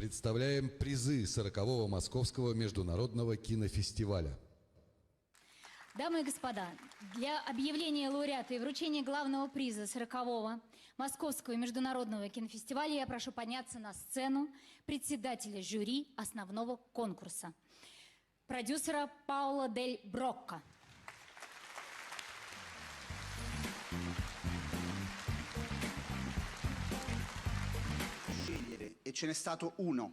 Представляем призы 40-го Московского международного кинофестиваля. Дамы и господа, для объявления лауреата и вручения главного приза 40-го Московского международного кинофестиваля я прошу подняться на сцену председателя жюри основного конкурса, продюсера Паула Дель Брокко. Scegliere e ce n'è stato uno.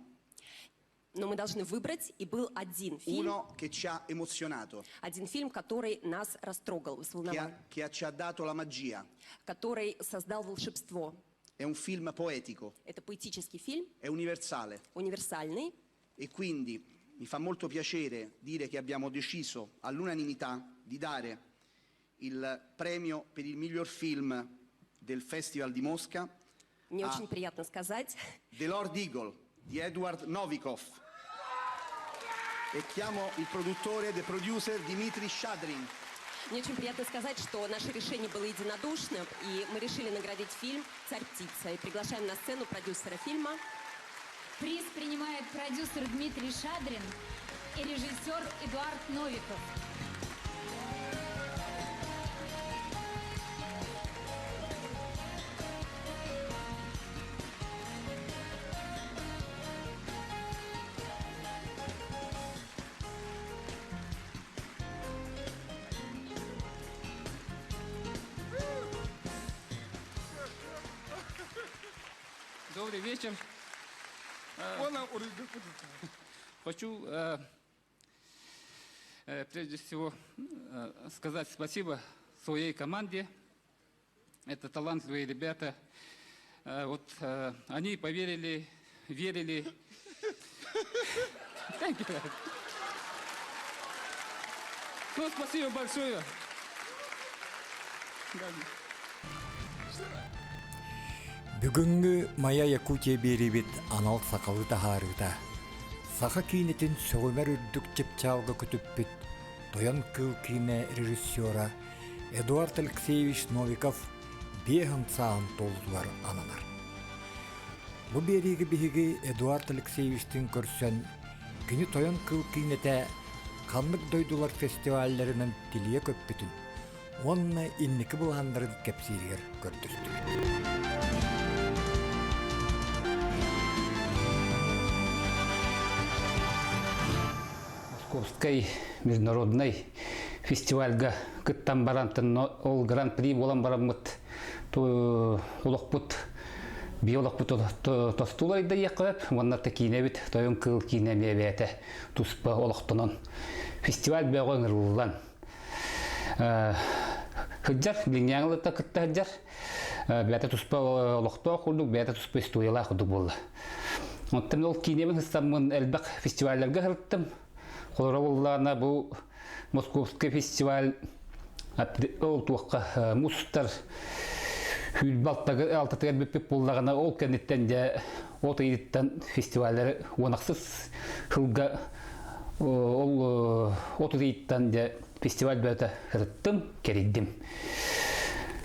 Но мы должны выбрать, и был один фильм. Uno che ci ha emozionato. Один фильм, который нас растрогал, взволновал. Che, ha, che ci ha dato la magia. Который создал волшебство. È un film poetico. Это поэтический фильм. È universale. Универсальный. E quindi mi fa molto piacere dire che abbiamo deciso all'unanimità di dare il premio per il miglior film del Festival di Mosca. Мне a очень приятно сказать. The Lord Eagle di Edward Novikov. E chiamo il produttore, the producer Dmitry Shadrin. Мне очень приятно сказать, что наше решение было единодушным, и мы решили наградить фильм «Царь-птица». И приглашаем на сцену продюсера фильма. Приз принимает продюсер Дмитрий Шадрин и режиссер Эдуард Новиков. Добрый вечер. Хочу э, э, прежде всего э, сказать спасибо своей команде. Это талантливые ребята. Вот они поверили, верили. Thank you. Ну, спасибо большое. Бүгүҥҥү Майа Якутия биэриибит анал сахалыы таһаарыыта саха киинэтин сөҕүмэр үрдүк чыпчаалга көтүппүт Тойон кыыл киинэ режиссера Эдуард Алексеевич Новиков биэһин сааһын туолуутугар ананар. Бу биэриигэ биһиги Эдуард Алексеевичтыын көрсөн, кини Тойон кыыл киинэтэ ханнык дойдулар фестивалларынан тилийэ көппүтүн уонна инники былааннарын кэпсииригэр көрдөстүбүт. Московскай международный фестивальга кыттан баран ол гран-при буолан бараммыт олохпут биолохпут тостулай да диэххэ уонна та киинэбит тойон кыыл киинэ эмиэ бэйэтэ туспа олохтонон фестиваль бөҕө ыҥырыллан сылдьар билиҥҥээҥи кытта сылдьар бэйэтэ туспа олохтоох курдук бэйэтэ туспа историялаах курдук буолла оттон ол киинэбин сыстаммын элбэх фестивалларга сырыттым холоро буоллаҕына бу Московский фестиваль ол туохха мустар сүүрбэ алтатыгар бүппүт буоллаҕына ол кэнниттэн дьэ от ыйыттан фестиваллары уонахсыс сылга ол от ыйыттан дьэ фестиваль бөтө сырыттым кэрийдим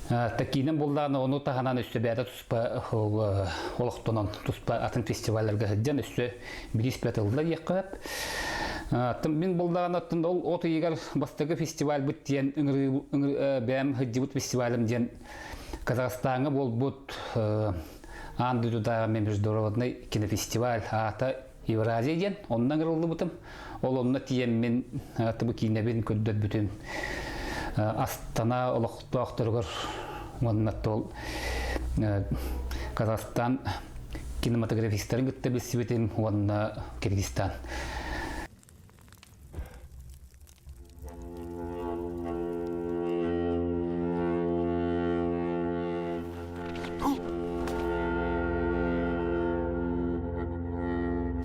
такиинэн буллаҕына ону таһынан өссө бэйэтэ туспа ол олохтонон туспа атын фестивалларга сылдьан өссө бириис бөтө диэххэ сөп мин буллаҕына ол от ыйыгар бастакы фестивальбыт диэн ыҥырыы бэйэм сылдьыбыт фестивалым диэн Казахстаҥҥа буолбут аан дойдутааҕы международный кинофестиваль аата Евразия диэн онно ыҥырыллыбытым. Ол онно тиийэммин тыбы киинэбин көрдөрбүтүм. Астана олохтоохторугар уонна ол Казахстан кинематографистарын кытта билсибитим уонна Киргизстан.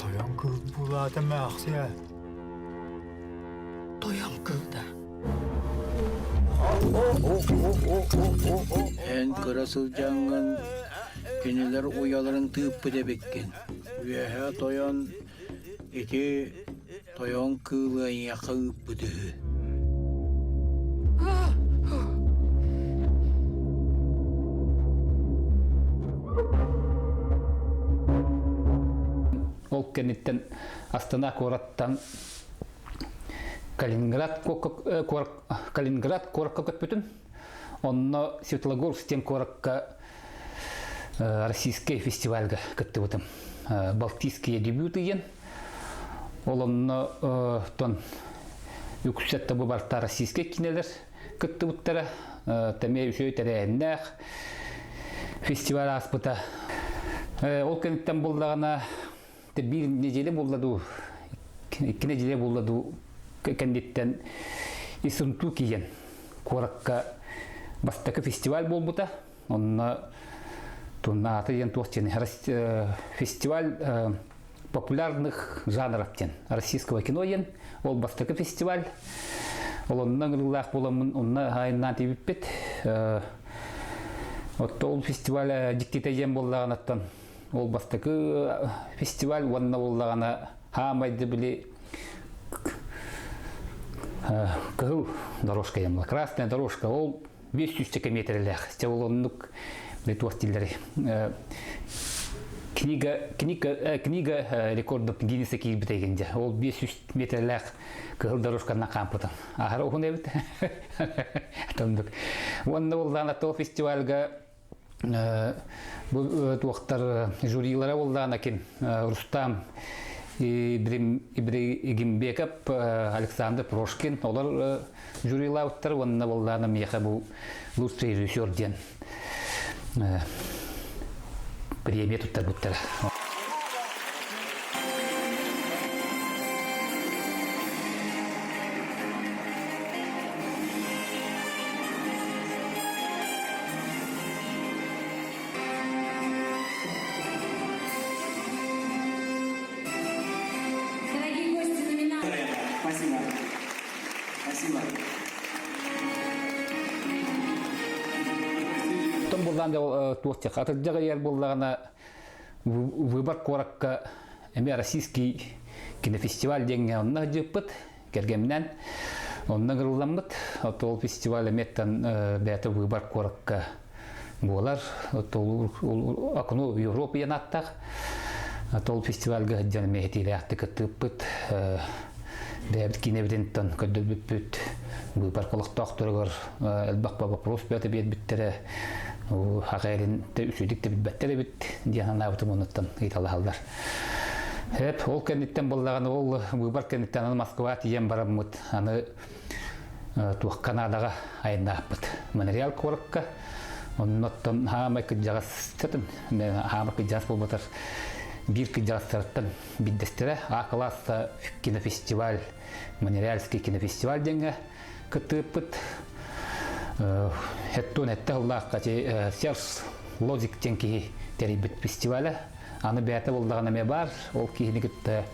Тойон кыыл буулаата мэхсиэ. Тойон кыылда. Эн кыра сылдьаҥҥын кинилэр уйаларын тыыппыт эбиккин. Үөһэ тойон Ити тойон кыылы эйиэхэ ыыппыт үһү. Ол кэнниттэн Астана куораттан Калининград Калининград куоракка көппүтүм. Онно Светлогорск диэн куоракка российскай фестивальга кыттыбытым. Балтийские дебюты диэн. Ол онно тон үксэт бу барта российскай кинилэр кыттыбыттара. Тэмиэ үчүгэй тэрээһиннээх фестиваль ааспыта. Ол кэнниттэн буллаҕына биир неделя буолла дуу, икки неделя буолла дуу кэнниттэн Исунту киэн куоракка бастакы фестиваль буолбута. Онно туннааты диэн туох диэн фестиваль популярных жанров диэн российского кино диэн ол бастакы фестиваль. Ол онно ыҥырыылаах буоламмын онно хаайыннаан тиийбиппит. Отто ол фестиваль дьиктитэ диэн буоллаҕынаттан ол бастакы фестиваль уонна буоллаҕына хаамайды били кыһыл дорожка диэн красная дорожка ол 500 метрэлээх чэ ол оннук туох дииллэрий книга книга книга рекордов Гиннессе киирбит эген дьэ ол 500 метрэлээх кыһыл дорожканан хаампытым аһара уһун эбит тоннук уонна буоллаҕына то фестивальга бу туохтар жюрилара буоллаҕына ким Рустам Ибрагимбеков Александр Прошкин олор жюрилаабыттар уонна буоллаҕына миэхэ бу лучший режиссер диэн премия туттарбыттара. Дорогие гости, номинации. Спасибо. Спасибо. Том буллаан туох тех атырдьах ыйар буллаҕына выбор куоракка эмиэ российский кинофестиваль диэҥҥэ онно сылдьыппыт кэргэминэн онно ыҥырылламмыт ол фестиваль эмиэттэн бэйэтэ выбор куоракка буолар окно в Европу диэн ааттаах ол фестивальга сылдьан эмиэ этиилээхтик кыттыыппыт бэйэбит киинэбитинтэн көрдөрбүппүт быыбар олохтоохторугар элбэх вопрос бөтө биэрбиттэрэ хахайрин үчүгдүк да билбэттэр эбит диэн санаабытым онуттан ыйыталаһаллар Эп, ол кэнниттэн буоллаҕына ол быыбар кэнниттэн аны Москва тиийэн бараммыт аны туох Канадаҕа айаннааппыт. Монреаль куоракка оннуттан хаамай кырдьаҕас хаамай кырдьаҕас буолбатар биир кырдьаҕастарыттан биирдэстэрэ А класса кинофестиваль Монреальский кинофестиваль диэҥҥэ кыттыыппыт. Хеттон этте сыллаахха Серж Лозик диэн киһи тэрийбит фестиваля. Аны бэйэтэ буоллаҕына эмиэ баар, ол киһини кытта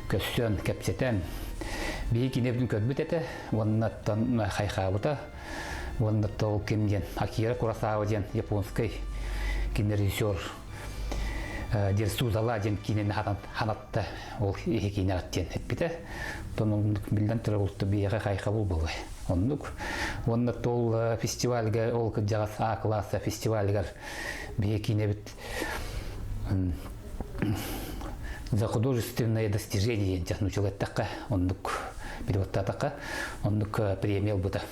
көрсөн, кэпсэтэн, биһи киниэбитин көрбүт этэ, уоннаттан хайхаабыта, уонна ол ким диэн Акира Куросава диэн японскай кинорежиссер Дерсузала диэн киинэни ханатта, ол иһи киинэҕит диэн эппитэ. Оттон оннук биллэн турар улту биһиэхэ хайхабыл буолуой. Оннук. Уонна ол фестивальга, ол кырдьаҕас А класса фестивалыгар биһи киинэбит за художественное достижение диэн нучал эттэххэ оннук переводтаатахха оннук премия ылбыта.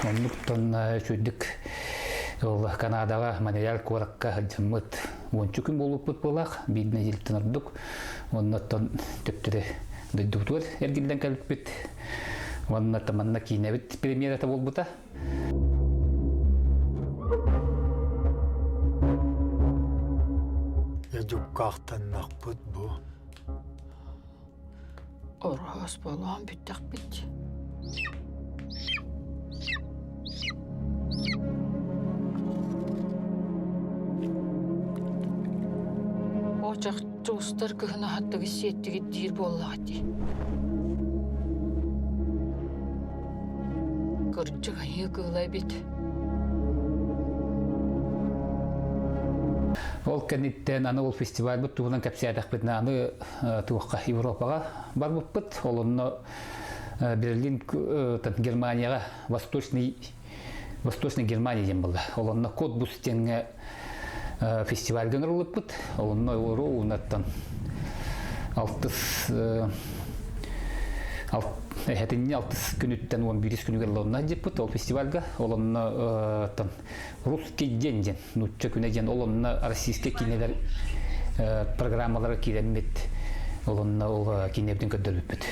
Оннуктан үчүгдүк ол Канадаҕа Монреаль куоракка сылдьаммыт уонча күн буолбуппут буолаах биир нэдиэлэттэн ордук Оннуттан төптөрү дойдубутугар эргиллэн кэлбиппит. Уонна манна киинэбит премьерата буолбута. Дьуккаахтаннахпыт бу. Ороһоос буолуон бүттэхпит. Очах устар кыһын аһаттыгы сиэттигит диир буоллаҕа дии. Кырдьык айыы кыыла эбит. Ол кэнниттэн аны ол фестивальбыт туһунан кэпсээтэхпитинэ аны туохха Европаҕа барбыппыт. Ол онно Берлин Германияҕа Восточный Восточный Германия диэн буолла. Ол онно Котбус диэҥҥэ фестивальга ыҥырыллыбыт. Онно олору уунаттан алтыс эһэтинни алтыс күнүттэн уон биирис күнүгэр лонна дьиппит ол фестивальга. Ол онно русский день диэн нуучча күнэ диэн ол онно российскай киинэлэр программалара киирэммит ол онно ол киинэбитин көрдөрбүппүт.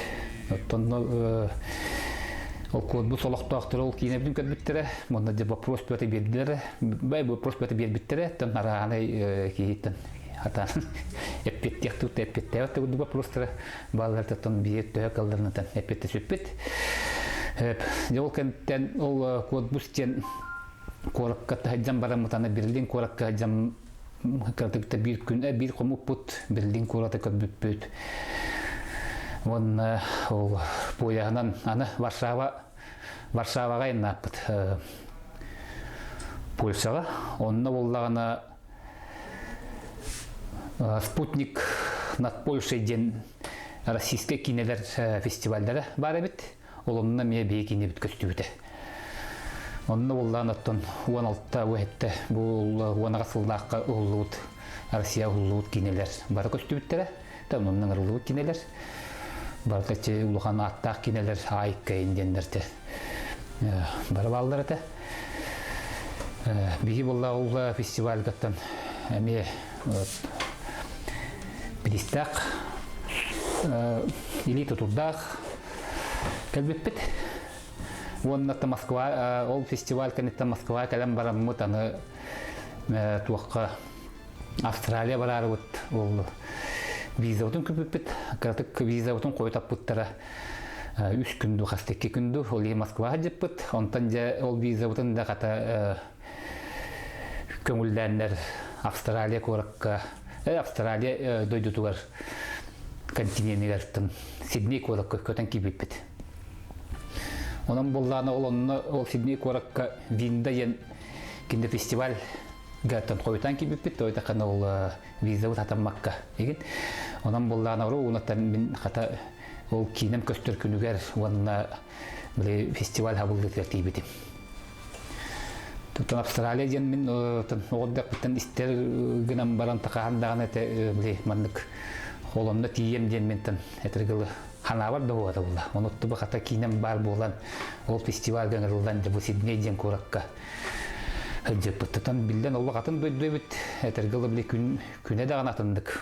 Оттон ол куорбут олохтоохторо ол киинэбитин көрбүттэрэ, уонна дьэ вопрос бөтө биэрдилэр, бай вопрос бөтө биэрбиттэрэ, оттон арааһынай киһиттэн хатаан эппиэттиэх тутта эппиэттээбэт да курдук вопростара бааллар оттон биир төһө кылларынатан эппиэттэ сүппүт. Дьэ ол кэнниттэн ол куорбус диэн куоракка таһырдьан бараммыт аны Берлин куоракка сылдьан кыратыкта биир күн биир хомуппут Берлин куораты көрбүппүт уонна ол поеһынан аны Варшава Варшаваҕа айаннааппыт Польшаҕа онно буоллаҕына Спутник над Польшей диэн российскай киинэлэр фестиваллара баар эбит Ол онно эмиэ биһи киинэбит көстүбүтэ. Онно буллаан оттон 16 уһэтте бу уонаҕа сыллаахха уһуллубут Россия уһуллубут киинэлэр бары көстүбүттэрэ. Та онно ыҥырыллыбыт киинэлэр. Барыта чи улахан ааттаах киинэлэр Айкайын диэннэрте бары бааллар этэ. Биһи буолла ол фестивальгаттан эмиэ биристээх илии тутурдаах Кэлбиппит. Уонна Москва ол фестиваль кэнниттэн Москва кэлэн бараммыт аны туохха Австралия бараарыбыт ол визабытын күппүппүт. Кыратык визабытын хойутаппыттара үс күн дуу хас икки күн дуу ол иһин Москваҕа дьиппит. Онтон дьэ ол визабытын да хата көҥүллээннэр Австралия куоракка Австралия дойдутугар континенигэр Сидней куоракка көтөн киирбиппит. Онон буоллаана ол онно ол Сидней куоракка Винда диэн кино фестиваль гаттан хойутаан киирбиппит, той тахана ол визабыт хатаммакка егин. Онон буоллаана ору унаттан мин хата ол киинем көстөр күнүгэр уонна били фестиваль хабыллыытыгар тиийбитим. Тутан Австралия диэн мин оҕордохпуттан истэр гынан баран тахаһан даҕаны этэ били маннык холонно тиийэм диэн ментэн этэргылы ханаабар да буолата була. Ону туба хата киинем баар буолан ол фестивальга ыҥырыллан дьэ бу Сидней диэн куоракка сылдьыппыт. Тутан биллэн олох атын дойду эбит. Этэргылы били күн күнэ даҕаны атыннык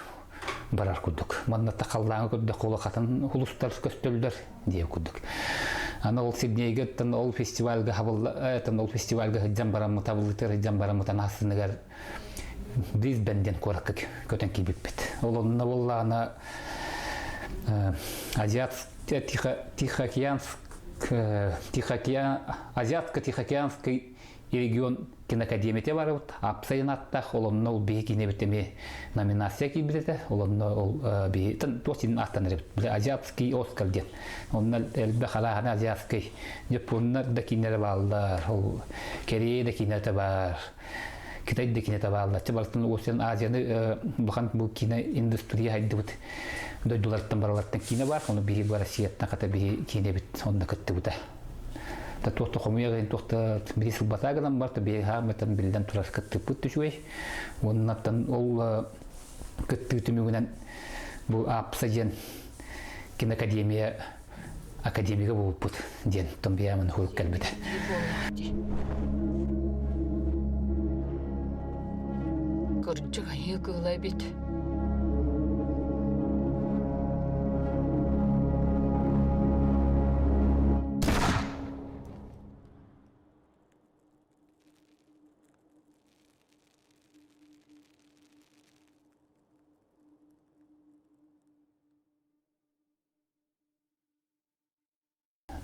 барар курдук. Манна халлааҥы көрдөххө олох атын улустар көстөллөр диэ курдук. Аны ол Сиднейгэ оттон ол фестивальга хабылла ол фестивальга сылдьан бараммыт табыллытыгар сылдьан бараммыт анассыныгар Брисбен диэн куоракка көтөн киирбиппит. Ол онно буоллаҕына Азиат Тихоокеанск Тихоокеан Азиатско-Тихоокеанский регион киноакадемията барыбыт апсайын аттаах ол онно ол биһи киинэбит эмиэ номинация киирбит этэ ол онно ол биһи туох синин ааттанар эбит били азиатский оскар диэн онно элбэх арааһына азиатский японнар да киинэлэр бааллар ол корея да киинэтэ баар китай да киинэтэ бааллар барытын Осиан Азияны улахан бу кино индустрия хайдыбыт дойдулартан баралартан киинэ бар ону биһи бу Россияттан хата биһи киинэбит онно кыттыбыта Та туох да хомуйа туох да били сылбатаа гынан бар, биһи хаамытан биллэн турар кыттыппыт үчүгэй. Уоннаттан ол кыттыы түмүгүнэн бу АПСА диэн киноакадемия академига буолбут диэн томбиямын хурук кэлбитэ. Кырдьык айыы кыыла эбит.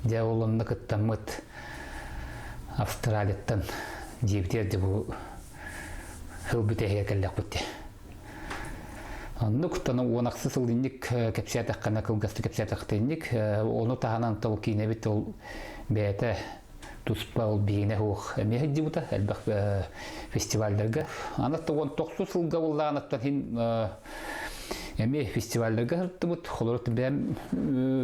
Дьэ ол онно кыттаммыт Австралияттан дьиэбитигэр дьэ бу сыл бүтэһигэр кэллэхпит дии. Оннук тон уон ахсы сыл инник кэпсээтэххинэ кылгастык кэпсээтэхтинник ону таһынан тол киинэбит ол бэйэтэ туспа ол биһиэнэ суох эмиэ сылдьыбыта элбэх фестивальдарга. Аны уон тохсус сылга буллаҕынаттан иһин. Эмиэ фестивалларга сырыттыбыт. Холобур, бэйэм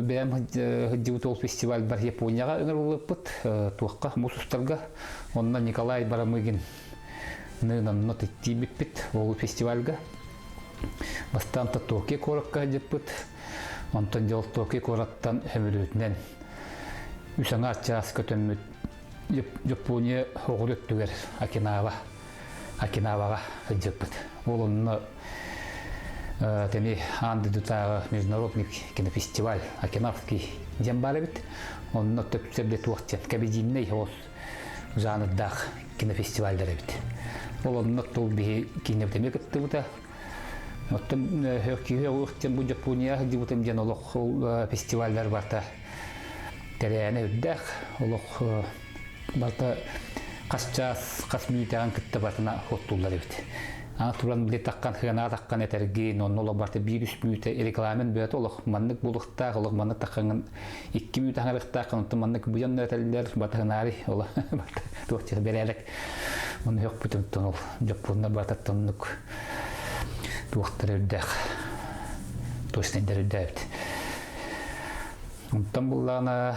бэйэм сылдьыбыт ол фестивальбар Японияҕа ыҥырыллыбыппыт. Туохха, муус устарга. Онно Николай Барамыгин онно тиийбиппит ол фестивальга. Бастаан Токио куоракка сылдьыппыт. Онтон дьол Токио куораттан сөмөлүөтүнэн үс аҥаар чаас көтөммүт Япония оҕур өттүгэр Окинава Окинаваҕа сылдьыппыт. Ол онно тэми аан дойдутааҕы международный кинофестиваль Окинавский диэн баар эбит. Онно төпсөрдө туох диэн кабедийнэй оҕус жанрдаах кинофестивальдар эбит. Ол онно тыл биһи киинэбит эмиэ кыттыбыта. Оттон киһи диэн бу Япония сылдьыбытым диэн олох ол фестивальдар барта тэрээһинэ үрдээх олох барыта хас чаас, хас мүнүүтэҕин кытта барытына оттууллар эбит. Аны туран били таххан хыанаа таххан этэргин, онно олох барыта биир үс мүнүүтэ рекламен бөтө олох маннык буолуохтаах, олох маннык таххаҥын икки мүнүүтэ хаҥарыахтаах, онтон маннык быйан этэллэр, батыһынаары олох барыта туох диэх бэрээдэк. Оны хөхпүтүм ол дьоппуоннар барыта оннук туохтар үрдээх, точнайдар үрдээбит. Онтон буллаҕына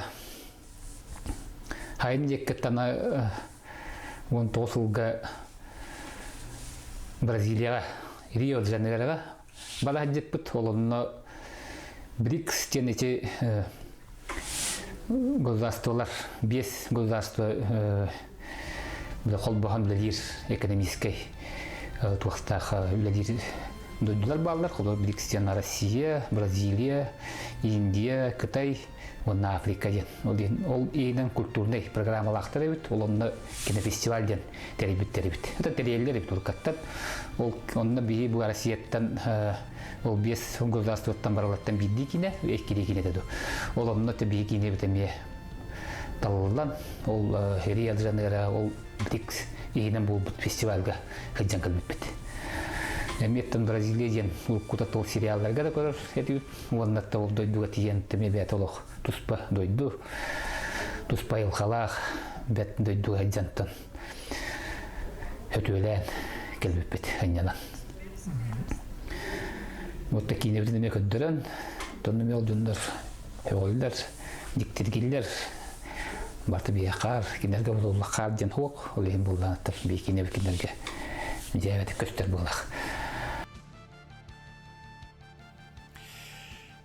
хайын диэккэттэн 19 сылга Бразилияҕа Рио де Жанейроҕа бара сылдьыппыт. Ол онно БРИКС диэн ити государстволар биэс государство холбоһон үлэлиир экономическай туохтаах үлэлиир дойдулар бааллар. Холобур, БРИКС диэн Россия, Бразилия, Индия, Кытай уонна Африка диэн. Ол иһин ол иһинэн культурнай программалаахтар эбит. Ол онно кинофестиваль диэн тэрийбиттэр эбит. Это тэрийэллэр эбит уруккаттан. Ол онно биһи бу Россияттан ол биэс государствоттан барылаттан биирдии киинэ, иккилии киинэ ду. Ол онно те биһи киинэбит эмиэ талыллан, ол Рио де Жанейро ол БРИКС иһинэн буолбут фестивальга сылдьан кэлбиппит. Эмиэттэн Бразилия диэн уруккута тыл сериалларга да көрөр этибит. Уонна ол дойдуга тиийэн эмиэ бэйэтэ олох туспа дойду, туспа айылҕалаах бэт дойдуга сылдьантан өтүөлээн кэлбиппит ынньанан. Вот киинэбитин эмиэ көрдөрөн, онно эмиэ ол дьоннор өҕөллөр, дьиктиргиллэр. Барыта биһиэхэ хаар, кинилэргэ бутуллах хаар диэн суох, ол иһин буллаанаттар биһи киинэбит кинилэргэ дьээбэтик көстөр буолах.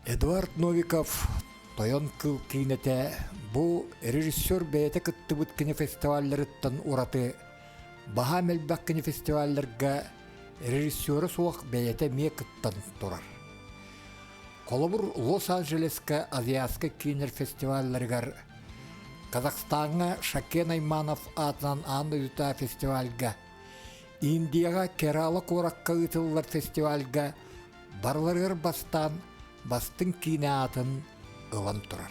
Эдуард Новиков Тойон кыл киинэтэ бу режиссер бэйэтэ кыттыбыт кинофестивалларыттан ураты баһаам элбэх кинофестивалларга режиссера суох бэйэтэ эмиэ кыттан турар. Холобур, Лос-Анджелеска Азиатскай киинэр фестивалларыгар, Казахстаҥҥа Шакен Айманов аатынан аан дойдутааҕы фестивальга, Индияҕа Керала куоракка ыытыллар фестивальга барыларыгар бастаан бастыҥ киинэ аатын ылан турар.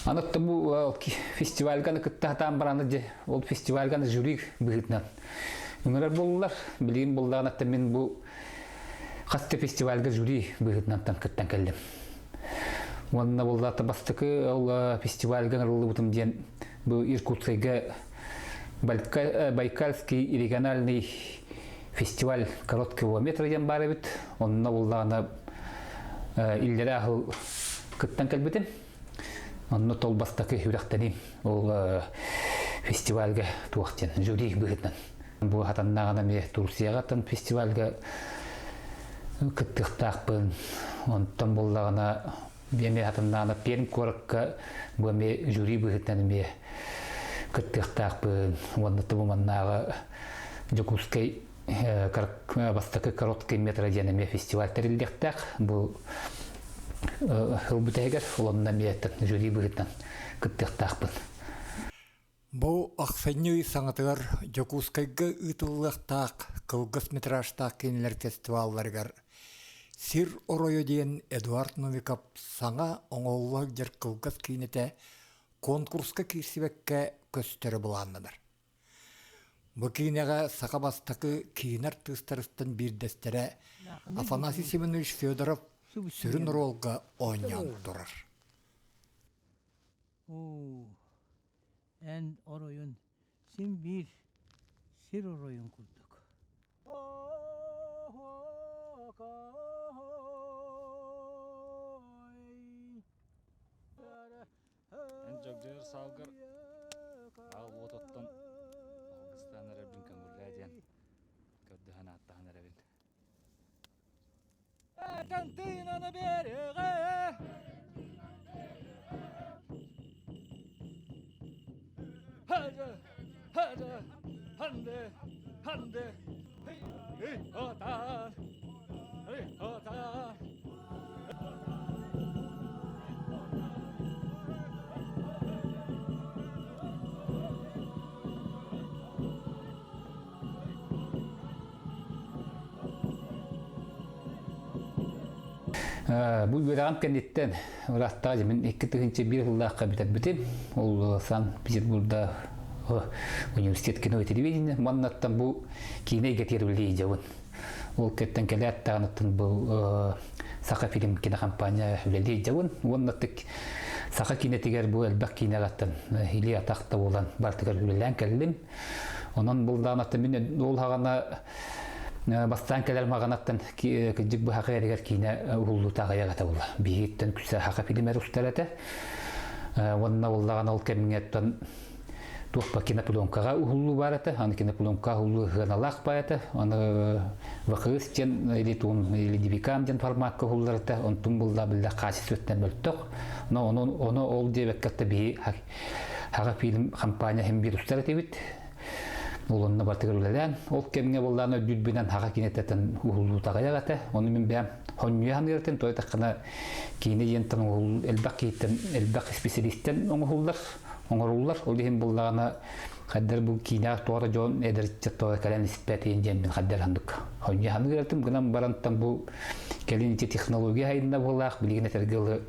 Аны бу фестивальга кытта сатаан баран дьэ ол фестивальга жюри быһыытынан ыҥырар буоллулар. Билигин буоллаҕына мин бу хас да фестивальга жюри быһыытынан кыттан кэллим. Уонна буоллаата бастакы ол фестивальга ыҥырыллыбытым диэн бу Иркутскайга Байкальский региональный фестиваль короткого метра диэн баар эбит. Онно буллаҕына иллэрэ аһыл кыттан кэлбитим. Онно тол бастакы үрэхтэниим ол фестивальга туох диэн жюри быһыытынан. Бу хатаннаҕына эмиэ Турцияҕа тан фестивальга кыттыахтаахпын. Онтон буллаҕына эмиэ хатаннаҕына Пермь куоракка бу эмиэ жюри быһыытынан эмиэ кыттыахтаахпын. Уонна тубу маннааҕы Дьокуускай бастакы короткий метро диэн эмиэ фестиваль тэриллиэхтээх. Бу сыл бүтэһигэр онно эмиэ жюри быһыытынан кыттыахтаахпын. Бу ахсынньы ый саҥатыгар Дьокуускайга ыытыллыахтаах кылгас метражтаах кинилэр фестивалларыгар «Сир оройо» диэн Эдуард Новиков саҥа оҥоһулла сылдьар кылгас киинэтэ конкурска киирсибэккэ көстөрө былааннанар. Бу киинэҕэ саха бастакы киинэ артыыстарыттан биирдэстэрэ Афанасий Семенович Федоров сүрүн оруолга оонньоон турар. Оо, эн оройун син биир сир оройун курдук. Эн дьөгдьөйөр саалгар аал уот оттон алгыстаан эрэрбин көҥүллээ диэн көрдөһөн ааттаһан эрэбин. Этэн тыынаны биэриэҕэ Хадьа, хадьа, ханды, ханды, хый, хый, отан, хый, отан. Бу үөрэҕим кэнниттэн ыраахтааҕы мин 2001 сыллаахха бүтэрбитим. Ол Санкт-Петербурда университет кино и телевидение. Маннаттан бу киинэ эйгэтигэр үлэлии дьабын. Ол кэттэн кэлээт даҕаныттан бу Саха фильм кинокомпания үлэлии дьабын. Уонна саха киинэтигэр бу элбэх киинэҕэттэн илии атах да буолан барытыгар үлэлээн кэллим. Онон булдаанаттан мин ол хаҕана бастаан кэлэр маҕанаттан кырдьык быһаха эригэр киинэ уһуллуута аҕыйах этэ була. Биһиттэн күсэ хаха фильмэр устар этэ. Уонна буллаҕана ол кэмҥэ туох кинопленкаҕа уһуллуу баар этэ. Аны кинопленкаҕа уһуллуу сыаналаах баар этэ. Аны ВХС диэн или туун или дивикам диэн форматка уһуллар этэ. Онтун булла биллэ качествоттан мөлтөх. Но ону ону ол диэбэккэ биһи Хаҕа фильм компания иһин биир устар этибит. Ол онно бартыгар үлэлээн, ол кэмҥэ буоллаан өйдүүрбүнэн хаҕа киинэтэтэн уһуллуутаҕайах этэ. Ону мин бэйэм хонньуйа саныыртын, той таххана киинэ диэнтэн уһул элбэх киһиттэн, элбэх специалистен оҥоһуллар, оҥоруллар. Ол иһин буоллаҕына хайдар бу киинэҕэ туора дьон эдэрчэ туора кэлэн испэт диэн мин хайдар хандык хонньуйа саныыртым гынан барантан бу кэлин ити технология хайынна буолаах билигин этэргэ ылы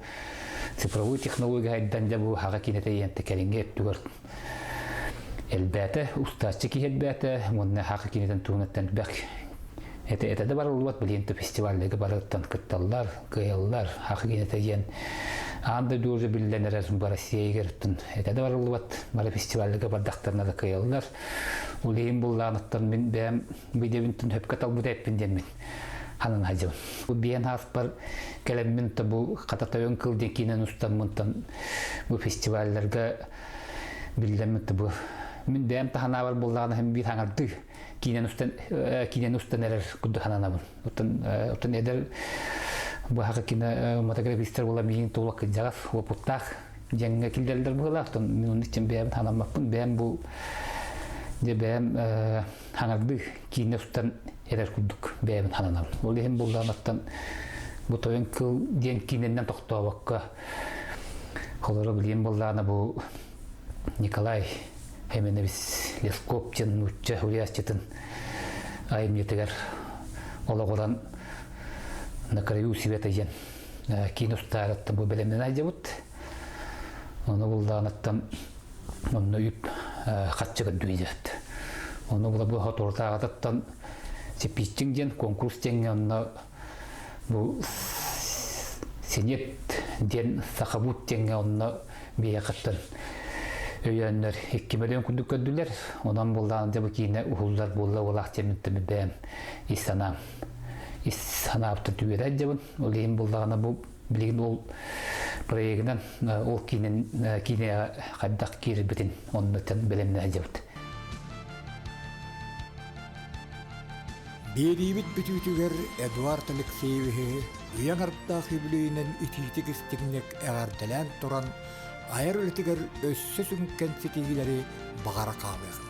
Цифровой технология хайдан дьэ бу хаҕа киинэтэ иэнтэ кэлиҥҥи өттүгэр элбээтэ, устааччы киһи элбээтэ уонна хаҕа киинэтин туһунан элбэх этэ этэ да барыллыбат билигин фестивалларга барыттан кытталлар, кыайаллар хаҕа киинэтэ диэн аан дойду уже биллэн эрэр бу Россиягар этэ да барыллыбат бары фестивалларга бардахтарына да кыайаллар. Ол иһин буллааныттан мин бэйэм видеобинтэн хөпкө талбыт эппин диэммин ханан хадьым. Бу биэн хааспар кэлэммин та бу хата тойон кыл диэн киинэн устаммынтан бу фестивалларга биллэммит бу мин бэйэм таһанаабар буоллаҕына һин биир хаҥардыы киинэн устан киинэн устан эрэр курдук сананабын. Оттон оттон эдэр бу хака кинематографистар буола миигин туола кырдьаҕас уопуттаах дьэҥҥэ киллэрэллэр быһыылаах. Оттон мин оннук иччим бэйэм санаммаппын. Бэйэм бу дьэ бэйэм хаҥардыы киинэ устан эрэр курдук бэйэбин сананабын. Ол иһин буллаҕынаттан бу тойон кыл диэн киинэннэн тохтообокко холоро билиэн буоллаҕына бу Николай Хеменович Лесков диэн нуучча суруйааччытын айымньытыгар олоҕуран на краю света диэн киин устаарыттан бу бэлэмнэнэ сылдьабыт. Ону буллаҕынаттан Онно үп хаччы көрдүүдьэт. Ону була бу хотурутааҕытыттан Сиппииччиҥ диэн конкурс диэҥҥэ онно бу Синет диэн Сахабут диэҥҥэ онно биһиэхэттэн өйөөннөр икки мөлүйүөн курдук көрдүлэр. Онон буллаан дьэ бу киинэ уһуллар буолла уолаах диэммиттэн бэйэм ис санаам ис санаабыттан түгэрэ дьабын. Ол иһин буллаҕына бу Билигин ол проегынан ол киинэн киинэҕэ хайдах киирбитин оннуттан бэлэмнэһэ сылдьабыт. Биэриибит бүтүүтүгэр Эдуард Алексеевиһы үйэҥ ардах үбүлүөйүнэн итиитик истиҥник эҕэрдэлээн туран, айар үлэтигэр өссө сүҥкэн ситиһиилэри баҕара хаалыах.